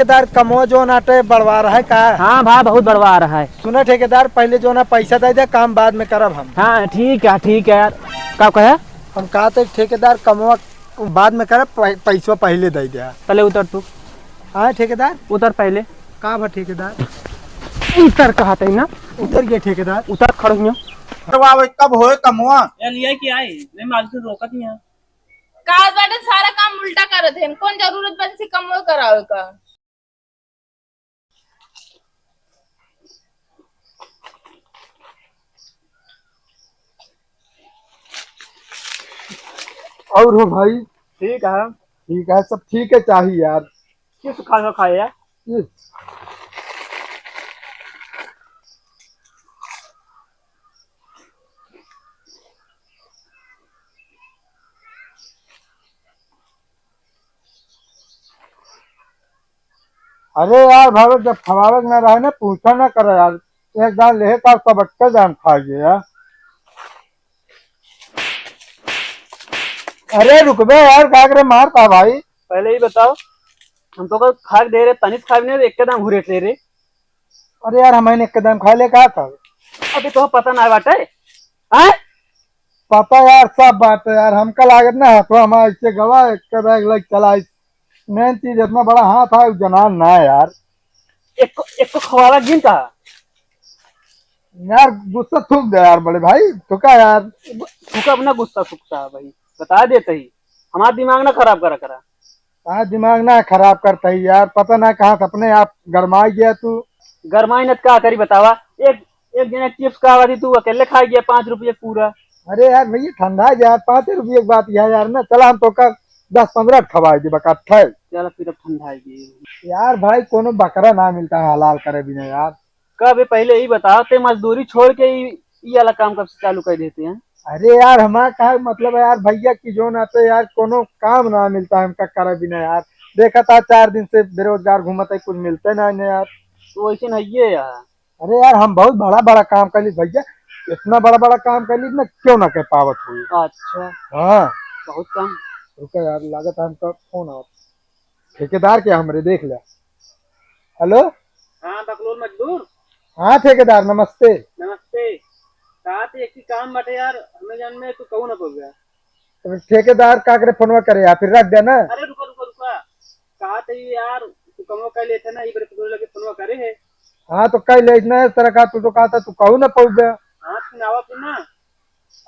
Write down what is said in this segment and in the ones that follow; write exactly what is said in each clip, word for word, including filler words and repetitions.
ठेकेदार, कमवा जौन आटे बढ़वा रहा है का? हाँ भाई, बहुत बढ़वा रहा है। सुना ठेकेदार, पहले जौन है पैसा दे दे, काम बाद में करब हम। हाँ ठीक है, ठीक है यार। का कहे? हम कहते ठेकेदार, कमवा बाद में करब, पै-, पैसवा पहले दे दे। पहले उतर तू। हाँ ठेकेदार। उतर पहले। का भा ठेकेदार? उतर कहत ही ना। उतर गए ठेकेदार। उतर, खड़ो हियाँ। तो आवे कब होए कमवा? यार, ये क्या है? नहीं, मालकिन रोकत नहीं है। का बाटे, सारा काम उल्टा करत हैं। कौन जरूरत बन से कमवा करावे का? और हो भाई? ठीक है। ठीक है, सब ठीक है, चाहिए यार। किस खा खाए यार? ये अरे यार, भावे जब खवावे के ना रहे ना, पूछा ना करे यार। एक दान लेहे का, सब अक्के दान खा गए यार। अरे रुक बे यार, का करे मार का भाई? पहले ही बताओ, हम तो कल खा के दे रहे, तनिस खा भी नहीं, एक दान घुरे ले रहे। अरे यार, हमने एक दान खा ले, का था? अभी तो पता ना बाटे। हैं? पता यार, सब बात है यार, हमका लागत ना है, तो हम ऐसे गवा एक बैग लग चला। मेन चीज इतना बड़ा हाथ है, जनान ना है यार। एक, एक खवाला गिन का? यार, गुस्सा थूक दे यार, बड़े भाई, थूका यार। थूका अपना गुस्सा थूकता है भाई, बता देते ही, हमारा दिमाग ना खराब करा करा। हाँ, दिमाग ना खराब करता ही यार, पता ना कहाँ से अपने आप गरमाई गया तू। गरमाई न त का करी बतावा, एक, एक जने चिप्स का आवा थी, तू अकेले खा गया पाँच रुपये पूरा। अरे यार भैया, ठंडा जा, पाँच रुपये की बात यह यार ना, चला हम तो कर दस पन्द्रह खवाई दे बका, ठे। चल फिर अब ठंडा है ये। यार भाई, कोनो बकरा ना मिलता है हलाल करे बिना यार। कब ये पहले ही बताओ, ते मजदूरी छोड़ के ही ये वाला काम कब से चालू कर देते हैं? अरे यार, हमारा का मतलब है यार भैया कि जौन आते यार, कोनो काम ना मिलता है हमका करे बिना यार। देखा था चार दिन से बेरोजगार घूमत है, कुछ मिलते ना है यार। तो वैसे नहीं है यार। अरे यार, हम बहुत बड़ा बड़ा काम कर ली भैया, इतना बड़ा बड़ा काम कर ली ना, क्यों ना कर पावत हुई। अच्छा। हाँ। बहुत काम। रुका यार, लागत है हमका फोन आवत। ठेकेदार के हमरे देख ले। हेलो। हाँ, बकलोल मजदूर। हाँ ठेकेदार, नमस्ते। नमस्ते। का ते एक ही काम बाटे यार, हमें जान में तू कहू ना पड़ गया। तो ठेकेदार का करे फोनवा करे या फिर रख देना। अरे रुका, रुका, रुका। का ते यार, तू कमवा कर लेते ना, ये बड़े तोरे लगे फोनवा करे है। हाँ, तो कह ले, इतना है तरह का, तू तो कहा था, तू कहू ना पड़ गया। हाँ, तू ना आवा फिर ना।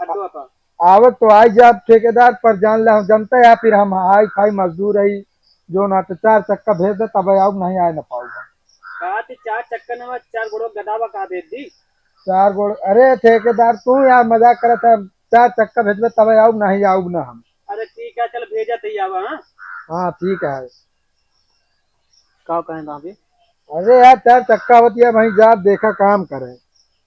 अड्डवा पर। आवत तो आई जाब ठेकेदार, पर जान ले, हम जनते हैं, फिर हम हाई फाई मजदूर हई, जो ना तो चार चक्का भेज दे, तब आउब, नहीं आए ना पाउब। का ते चार चक्का न, चार गोड़ो गदा बा, का दे दी? चार गोड़, अरे ठेकेदार, तू यार मजाक करत है, चार चक्का भेजबे, तब आउब, नहीं आउब ना हम। अरे ठीक है, चल भेजा तई आवा, हाँ? हाँ, ठीक है। का कहें तो अभी? अरे यार, चार चक्का होती है भाई, जा देखा काम करे।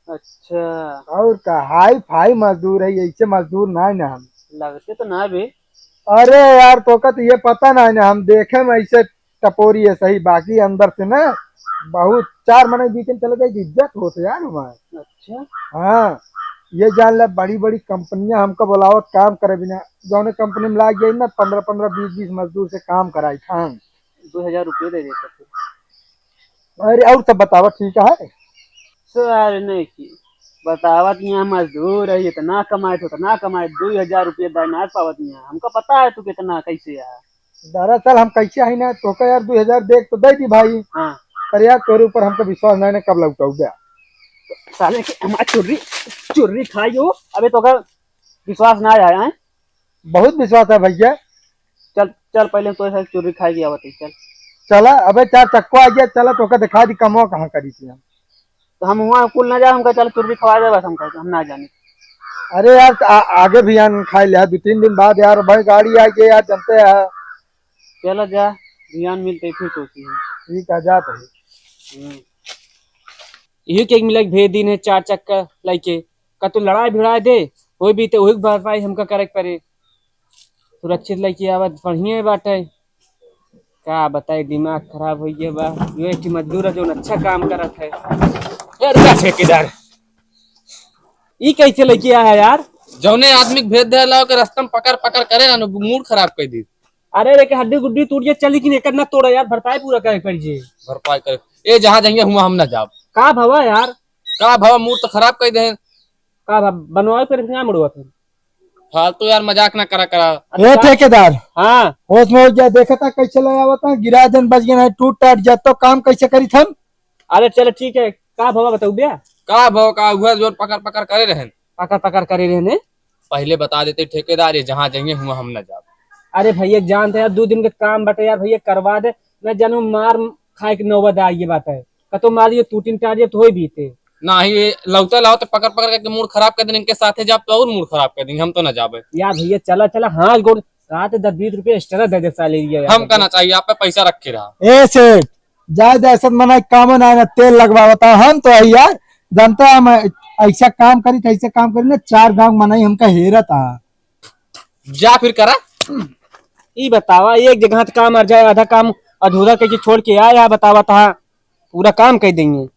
अच्छा। और का, हाई फाई मजदूर है, ऐसे मजदूर ना है ना हम। लगते तो ना बे। अरे यार, तोका तो ये पता ना है ना, हम देखे में ऐसे टपोरी है सही, बाकी अंदर से ना बहुत चार मने बीच में चले जाए, इज्जत होते यार हमारे। अच्छा। हाँ, ये जान ले, बड़ी बड़ी कंपनियां हमको बुलावत काम करे बिना, जौने कंपनी में लाग जाई ना, पन्द्रह पन्द्रह, बीस बीस मजदूर से काम कराई खान। दो हजार रुपये दे देते फिर। अरे, और सब बतावा, ठीक है? सर, नहीं की बतावत, यहाँ मजदूर है, इतना कमाए तो उतना कमाए, दो हजार रुपये दरनार पावत यहाँ। हमको पता है तू कितना कैसे है। दरअसल हम कैसे है ना, तोका यार दो हजार देख तो दे दी भाई। हाँ। पर यार, तोरे ऊपर हमको विश्वास नहीं ना, कब लौटाऊ गया? साले के हमारा चुर्री, चुर्री खाई हो, अबे तोका विश्वास ना आया है? बहुत विश्वास है भैया। चल, चल, पहले हम तोरे साथ चुर्री खाए के आवत ही, चल। चला, अबे चार चक्को आ गया, चला, तोका दिखा दी कमवा कहाँ करी थी हम। तो हम हुआँ कुल ना जाए, हमका चल चुर्री खवाए दे, बस हमका, हम ना जाने। अरे यार, आ, आगे भी आन खाए ले, दो तीन दिन बाद यार, भाई गाड़ी आ गई यार, जनते हैं। चला जा, ध्यान मिलते फिर सोची है। ठीक है, जात है। हम्म। इही के एक मिला के भेज दीन है चार चक्का लइके, का तू लड़ाई भिड़ाई दे, होई भी ते उही के भरपाई हमका करे के पड़े। सुरक्षित लइके आवत बढ़िया बाटे। का बताई, दिमाग खराब हो गया बा। यो एक ठे मजदूर है, जौन अच्छा काम करत है। ए, रुका ठेकेदार, ई कैसे लइके आया यार? जौने आदमी के भेज दे ला, ओके रास्ता में पकड़ पकड़ करे ना, मूड खराब कर दी। अरे, एक हड्डी गुड्डी टूट जाए, चली कि नहीं, एक ना तोड़ा यार, भरपाई पूरा करे पड़ जे। भरपाई करे। ए, जहाँ जाइए, हुआ हम ना जाब। का भवा यार? का भवा, मूड तो खराब कर दे। का भवा, बनवाए पर ना मुड़वा फिर। फालतू यार, मजाक ना करा करा। अच्छा। ए ठेकेदार, हाँ। होश में हो जा, देखा था कैसे ले आवत है, गिरा जन बच गए, टूट टाट जा, तो काम कैसे करी थम? अरे चलो ठीक है, का भवा बताऊ बे? का भवा का हुआ, जोर पकड़ पकड़ करे रहन। पकड़ पकड़ करे रहने। पहले बता देते ठेकेदार, ये जहाँ जाइए हुआ हम ना जाब। अरे भैया जानते यार, दो दिन के काम बटे यार, भैया करवा दे, मैं जानू मार खाए के नौबत आ ये बात है। कतो मार ये टूटिन टाट ये तो होई बीते। नाही, ये लौटे लाओ तो पकड़ पकड़ के मूड खराब कर देंगे, इनके साथे जाब तो और मूड खराब कर देंगे, हम तो ना जाबे। यार भैया चला चला, हाँ गोड़ रात दस बीस रुपये एक्स्ट्रा दे दे साले ये यार। हम का ना चाहिए, आप पे पैसा रख के रहा। ए सेठ, जाए दे, ऐसा मना काम ना है ना, तेल लगवावता हम तो है यार, जानता है हम ऐसा काम करी तो ऐसा काम करी ना, चार गांव मनाई हमका हेरत आ। जा फिर करा। ई बतावा, एक जगह तो काम अर जाए, आधा काम अधूरा करके छोड़ के आया, बतावा तहा पूरा काम कर देंगे।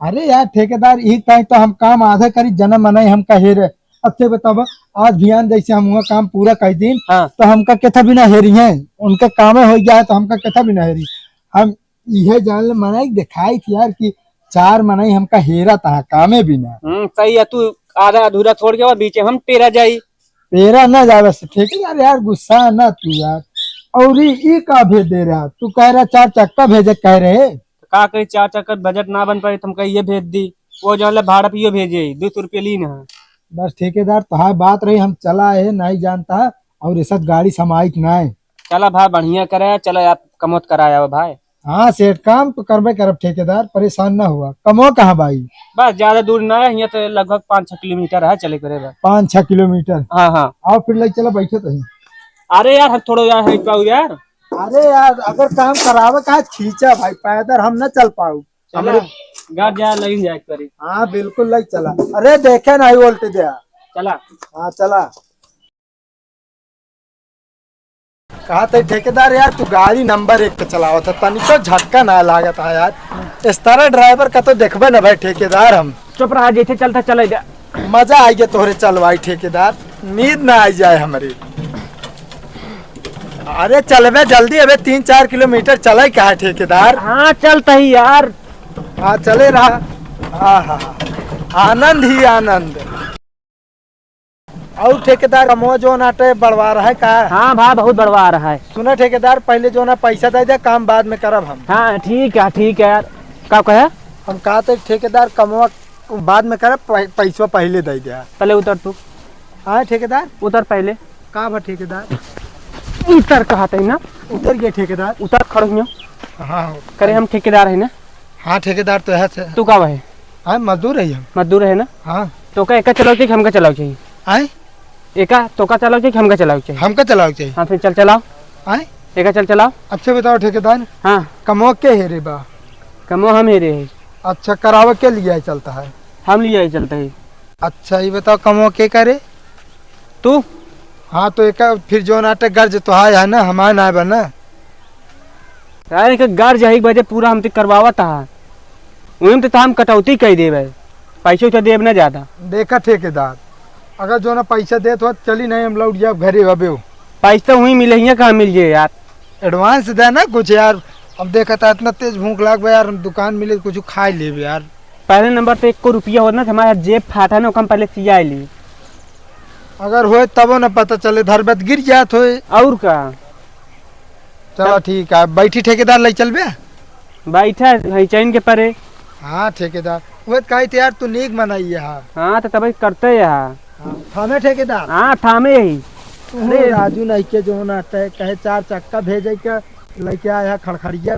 अरे यार ठेकेदार, ई टाइम तो हम काम आधा करी, जन्म मनाई हमका हेरे। अब ते बतावा, आज भियान जैसे हम हुआ काम पूरा कर दीन, हाँ। तो हमका केथा बिना हेरी है, उनका कामे हो गया है तो हमका केथा बिना हेरी। हम इहे जान ले मनाई देखाई थी यार कि चार मनाई हमका हेरा तहा कामे बिना। हम्म, सही है, तू आधा अधूरा छोड़ के बीच हम पेरा जाई। पेरा ना जावे से ठेकेदार यार, गुस्सा ना तू यार। और ई, ई का भेज दे रहा, तू कह रहा चार चक्का भेजे कह रहे। तो का करी, चार चक्का बजट ना बन पाई, तुमका ये भेज दी। वो जान ले भाड़ा पे ये भेजे, दो सौ रुपये लीन है। बस ठेकेदार, तोहार बात रही, हम चला है, नहीं जानता, और ये सब गाड़ी समाइक ना है। चला भाई, बढ़िया करे, चला आप कमोत कराया हो भाई। हाँ सेठ, काम तो करबे करब ठेकेदार, परेशान ना हुआ। कमवा कहाँ बाई? बस ज्यादा दूर ना है, यहाँ तो लगभग पाँच छः किलोमीटर है, चले करे बा। पाँच छः किलोमीटर? हाँ, हाँ। आओ फिर ले चला, बैठे तो ही। अरे यार, हम थोड़ा यार है पाऊ यार। अरे यार, अगर काम करावे का खींचा भाई, पैदल हम ना चल पाऊ। चला, हमरे घर जा, लगिन जाए करी। हाँ बिल्कुल, ले चला। अरे देखे नहीं उल्टे दे। चला। हाँ चला। कहा थे ठेकेदार यार, तू गाड़ी नंबर एक पे चलावत है, तनिको झटका ना लागत है यार। इस तरह ड्राइवर का तो देखबे ना भाई ठेकेदार हम। चुप रहा, जैसे चलता चले जा। मजा आई गया तोहरे चलवाई ठेकेदार, नींद ना आई जाए हमारी। अरे चलबे जल्दी, अबे तीन चार किलोमीटर चले कहा ठेकेदार। हाँ चलता ही यार। हाँ चले रहा। हाँ हाँ हाँ। आनंद ही आनंद। और ठेकेदार, कमवा जोन आटे बढ़वा रहा है का? हाँ भाई, बहुत बढ़वा रहा है। सुना ठेकेदार, पहले जोन है पैसा दे दे, काम बाद में करब हम। हाँ ठीक है, ठीक है यार। का कहे? हम कहा थे ठेकेदार, कमवा बाद में करब, पै-, पैसवा पहले दे दे। पहले उतर तू। हाँ ठेकेदार। उतर पहले। का बा ठेकेदार? उतर कहा थे ना। उतर गया ठेकेदार। उतर, खड़ो हियाँ। हाँ। करे हम ठेकेदार है ना। हाँ ठेकेदार तो है से। तू का बा है? हाँ मजदूर है हम। मजदूर है ना। हाँ। तो का एका चलाओ चाहिए, हमका चलाओ चाहिए? आए? एका तोका चलाओ चाहिए, हमका चलाओ चाहिए? हमका चलाओ चाहिए। हाँ फिर चल चलाओ। आए? एका चल चलाओ। अच्छा बताओ ठेकेदार। हाँ। कमवा के हेरे बा? कमवा हम हेरे है। अच्छा, करावे के लिए चलता है? हम लिए चलता है। अच्छा, ये बताओ, कमवा के करे? तू? हाँ, तो एक फिर जोन आटे गर्ज तो है, है ना, हमारे ना बना। यार, एक गर्ज है, एक बजे पूरा हम तो करवावत हा। उही में तो हम कटौती कई देबे, पैसो तो देब ना ज्यादा। देखा ठेकेदार, अगर जो ना पैसा देत हो, चली नहीं, हम लौट जाब घरे अबे हो। पैसा वहीं मिले, हियाँ कहाँ मिल जाए यार? एडवांस दे ना कुछ यार। अब देखा था, इतना तेज भूख लाग बा यार, दुकान मिले कुछ खाए लेबे यार। पहले नंबर पे एको रुपया होत ना, हमारा जेब फाटा ना, ओकम पहले सियाए ली। अगर होए तबो ना पता चले, धरबत गिर जात होए। और का? चलो तब ठीक है, बैठी ठेकेदार, ले चलबे। बैठा है चैन के परे। हाँ ठेकेदार, वह तो कही थे यार, तू नीक मनई है। हाँ, तो तबे करते है। हाँ, थामे ठेकेदार। हाँ, थामे यही। तू अरे। राजू नहीं के जो ना तय कहे चार चक्का भेजे के लेके आया खड़खड़िया।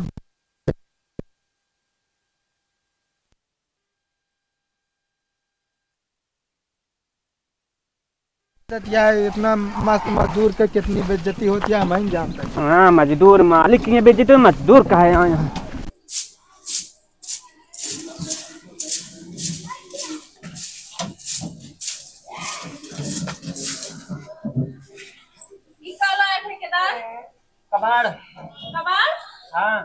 इतना मस्त मजदूर के कितनी बेइज्जती होती है, हम ही जानते हैं। हाँ, मजदूर मालिक की बेइज्जती, मजदूर का है यहाँ। ई का लाए ठेकेदार? कबाड़। कबाड़? हाँ।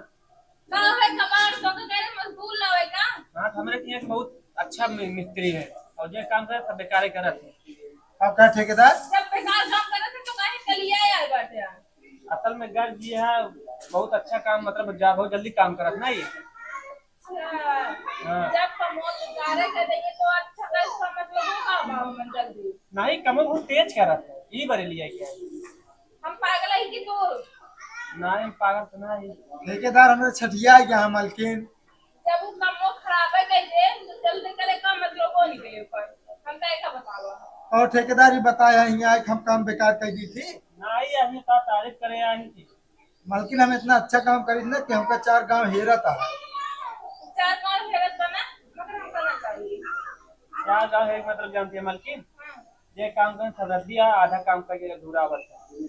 का है कबाड़? तो के करे मजदूर लावे का? हाँ, तो हमरे के यहाँ बहुत अच्छा मि-, मिस्त्री है और जे काम करे सब बेकारे करत है। अब का ठेकेदार? जब बेकार काम करत है तो काहे कलिया यार बाटे यार? असल में गर्ज ये है, बहुत अच्छा काम, मतलब जा-, बहुत जल्दी काम करत ना ये। अच्छा, हाँ। जब कमो तो गारे के देंगे तो अच्छा, तो इसका मतलब होगा बाबू मन जल्दी। नहीं, कमो बहुत तेज करत है, ई बरेलिया क्या है? हम पागल है कि तू? नहीं, हम पागल तो नहीं। ठेकेदार हमरे छठिया गया है, मालकिन। जब वो कमो खराब है कह दे, तो जल्दी करे का मतलब वो निकले ऊपर। हम तो ऐसा बतावा। और ठेकेदार ही बताया, यहाँ एक हम काम बेकार कर दी थी। नहीं, अभी का तारीफ करे आई थी। मालकिन, हम इतना अच्छा काम करी ना कि हमका चार गांव हेरत है। चार गांव हेरत बा ना, मगर हमका ना चाहिए। चार गांव हेरत मतलब जानती है मालकिन? हाँ। ये काम कर सरदी है, आधा काम करके अधूरा बचा।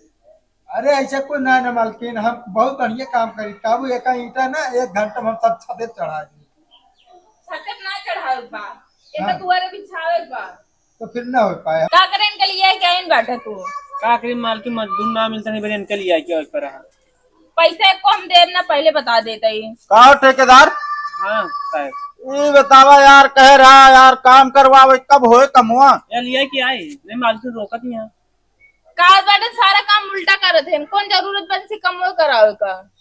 अरे, ऐसा कोई ना, ना मालकिन, हम बहुत बढ़िया काम करी। काबू एक ईंटा ना, एक घंटा में हम सब छते चढ़ा दी। छते ना चढ़ावे बा, एक हाँ। दुआरे बिछावे बा। तो फिर ना हो पाए। का करे इनके लिए क्या इन बैठे तू? का करी मालकिन, मजदूर ना मिलता नहीं, बने इनके लिए क्या पर है? पैसा को हम देब ना, पहले बता देते ही। का हो ठेकेदार? हाँ साहब। ई बतावा यार, कह रहा यार, काम करवावे, कब होए कमवा? या लिया कि आई? नहीं, मालकिन रोकत नहीं है। का बाटे, सारा काम उल्टा करत है, कौन जरूरत बन से कमवा करावे का?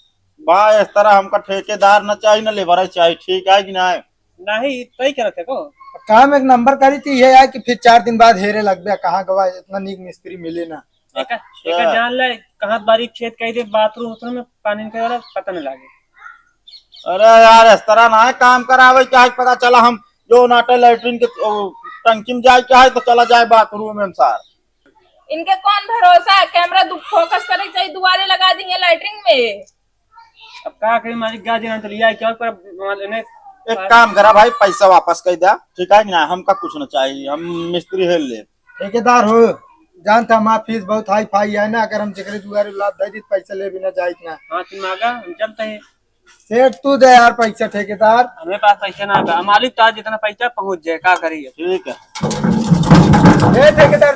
बा, इस तरह हमका ठेकेदार ना चाहिए, ना लेबर चाहिए, ठीक है कि नहीं? नहीं, तय करत है को। काम एक नंबर करी थी, ये है कि फिर चार दिन बाद हेरे लगबे, कहाँ गवा, इतना नीक मिस्त्री मिले ना। एका, अच्छा। एका जान ले, कहाँ बारीक छेद कह दे, बाथरूम उथरूम में पानी निकले वाला पता नहीं लागे। अरे यार, इस तरह ना है काम करावे, क्या है पता चला हम जो नाटे लैट्रिन के, ओ, टंकी में जाए क्या है तो चला जाए बाथरूम में सार। इनके कौन भरोसा है, कैमरा दु-, फोकस करे के चाहिए, दुआरे लगा देंगे लैट्रिन में। अब का करी मालिक, गार्जियन तो लिया क्या पर मान लेने। एक काम करा भाई, पैसा वापस कर दे, ठीक है कि ना? हमका कुछ ना चाहिए, हम मिस्त्री हेल ले। ठेकेदार हो, जानता हमार फीस बहुत हाई फाई है ना, अगर हम जेकरे दुआरे लात दे दी, पैसा ले बिना जाइत ना। हाँ, तुम आगा, हम चलते हैं। सेठ तू दे यार पैसा ठेकेदार। हमें पास पैसा ना बा, मालिक तो आज जितना पैसा पहुँच जाए, का करिए? ठीक है। ए ठेकेदार,